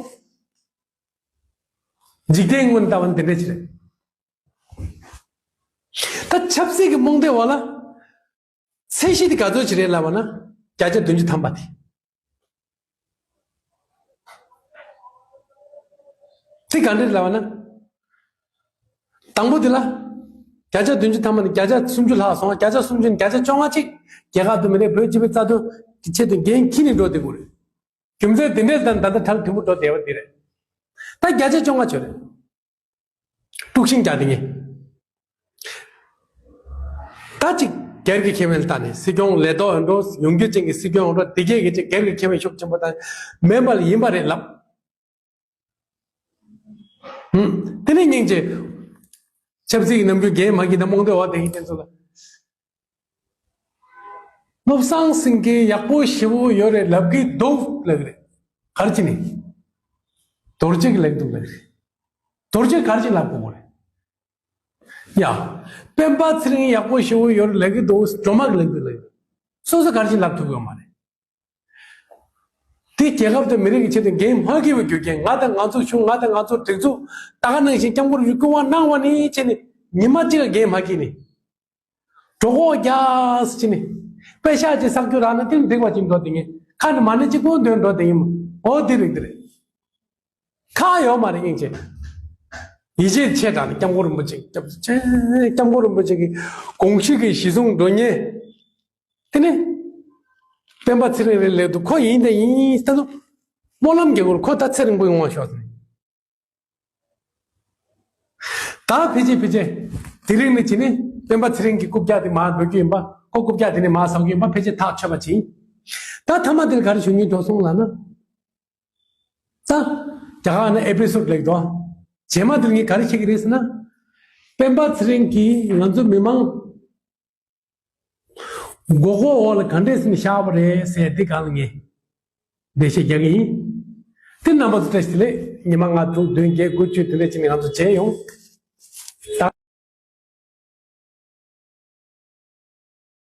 འཇིག་རྟེན་ངོ་ནས་ལྟ་བ་ནི་དེ་འདྲ་ཅིག་རེད། ད་ཆབ་སྲིད་ཀྱི་རྨོངས་དད་འོག་ལ། ཚད་གཞི་དེ་ག་ཚོད་ཅིག་རེད་ལབ་པ་ན། བརྒྱ་ཆ་བདུན་ཅུ་ཐམ་པ་དེ། དེ་ག་འདྲ་རེད་ལབ་པ་ན། དང་པོ་དེ་ལ། བརྒྱ་ཆ་བདུན་ཅུ་ཐམ་པ་ནས་བརྒྱ་ཆ་སུམ་ཅུ་ལྷག་སོང་། བརྒྱ་ཆ་སུམ་ཅུ་ནས་བརྒྱ་ཆ་བཅོ་ལྔ་ཅིག་རྒྱལ་ཁབ་དང་མི་རིགས་བོད་སྤྱི་པའི་རྩ་དོན་གྱི་ཆེད་དུ་འགན་འཁྱེར་ནས་འགྲོ་བསྡད་དགོས་རེད། རྒྱུ་མཚན་དེ་འདྲས་དང་ད་ལྟ་གྲལ་མཐུན་པོ་འགྲོ་བསྡད་པ་དེ་རེད། ད་བརྒྱ་ཆ་བཅོ་ལྔ་ཆོད་རེད། དཀྲུག་ཤིང་རྒྱག་དེ་ངས། ད་ཅིག་སྒེར་གྱི་ཁེ་ཕན་ལ་བལྟས་ནས་སྲིད་སྐྱོང་ལས་ཐོག་འགྲོ་ཡོང་རྒྱུ་ཅན་གྱི་སྲིད་སྐྱོང་འགྲོ་དེ་གས་ཀྱི་ཅིག་སྒེར་གྱི་ཁེ་ཕན་ཤུགས་ཆེན་པོ་དང་མེད་པ་ལ་ཡིན་པ་རེད་ལབ། ཧུམ། དེ་ནས་སྙིང་རྗེ། ཆབ་སྲིད་ཀྱི་ནམ་རྒྱུན་འགན་མ་འཁྱེར་ན་རྨོངས་དད་འོག་དེ་ཡིན་དེ་ཚོ་ལ། བློ་བཟང་སེང་གེ་ཡག་པོ་ཞེ་པོ་ཡོད་རེད་ལབ་ཀྱི་འདུག་ལབ་ཀྱི་རེད། ག་རེ་བྱས་ནས། རྡོ་རྗེ་གི་ལབ་འདུག་ལབ་ཀྱི་རེད། རྡོ་རྗེ་ག་རེ་བྱས་ལབ་དགོས་རེད། ཡ། སྤེན་པ་ཚེ་རིང་ཡག་པོ་ཞེ་པོ་ཡོད་རེད་ལབ་ཀྱི་འདུག་སྒྲོལ་མ་གི་ལབ་འདུག་ལབ་ཀྱི་རེད། སོ་སོ་ག་རེ་བྱས་ལབ་ཐུབ་ཡོད་མ་རེད། དེ་རྒྱལ་ཁབ་དང་མི་རིགས་ཀྱི་ཆེད་དུ་འགན་མ་འཁྱེར་བའི་རྒྱུ་རྐྱེན། ང་དང་ང་ཚོ་གཞུང་། ང་དང་ང་ཚོ་སྒྲིག་འཛུགས། ད་ག་ནང་བཞིན་སྐྱབས་མགོན་རིན་པོ་ཆེས་སྐུ་དབང་གནང་བ་ནས་བྱས་ནས་ཉི་མ་གཅིག་ལ་འགན་མ་འཁྱེར་ནས། གྲོད་ཁོག་རྒྱགས་བྱས་ནས། པད་ཤག་ཅིག་བསགས་རྒྱུ་རག་ན་དེ་ལ་འགྲིག་པ་ཅིག་འགྲོ་དེ་ངས། ཁ་ནས་མ་ཎི་གཅིག་པོ་འདོན་འགྲོ་དེ་ཡིན་མོ། འོ་དེ་རེད་དེ་རེད། ཁག་ཡོད་མ་རེད་སྙིང་རྗེ། ཡིད་ཆེས་ཆེ་དྲགས་ནས་སྐྱབས་མགོན་རིན་པོ་ཆེ། སྐྱབས་ཆེ། སྐྱབས་མགོན་རིན་པོ་ཆེ་གི་དགོངས་གཞི་གི་གཞི་བཟུང་འགྲོ་ཉེན། དེ་ནས་སྤེན་པ་ཚེ་རིང་རེད་ལབ་འདུག་ཁོ་ཡིན་དང་ཡིན་ད་དུ་སྨོན་ལམ་རྒྱག་དགོས། ཁོ་ད་ཚེ་རིང་པོ་ཡོང་བ་ཤོག་ཟེར། ད་ཕལ་ཆེར་ཕལ་ཆེར་དེ་རིང་ནས་བྱས་ནས་སྤེན་པ་ཚེ་རིང་གི་རྐུབ་བཀྱག་དེ་མར་འགྲོ་རྒྱུ་ཡིན་པ། ཁོ་རྐུབ་བཀྱག་དེ་ནས་མར་ཟག་རྒྱུ་ཡིན་པ་ཕལ་ཆེར་ཐག་ཆོད་པ་ཅིག་ད་མཐའ་མ་དེར་ག་རེ་ཞུ་སྙིང་འདོད་སོང་ལབ་ན། ད་རྒྱ་གར་ནས་ཨེ་པི་སོ་ཌི་ལེགས་དོ། རྗེས་མ་དེར་ངས་ག་རེ་བཤད་ཀྱི་རེད་ཟེར་ན། སྤེན་པ་ཚེ་རིང་གིས་ང་ཚོ་མི་མང་མགོ་སྐོར་འོག་ལ་ག་འདྲས་ཟེར་ནས་བཞག་པ་རེད་ཟེར་དེ་ག་ལ་ངས་འགྲེལ་བཤད་རྒྱག་གི་ཡིན། དེ་རྣམ་པ་ཚོ་བཀྲ་ཤིས་བདེ་ལེགས། ཉི་མ་ལྔ་དྲུག་བདུན་བརྒྱད་དགུ་བཅུ་དེ་འདྲས་བྱས་ནས་ང་ཚོ་མཇལ་ཡོང་།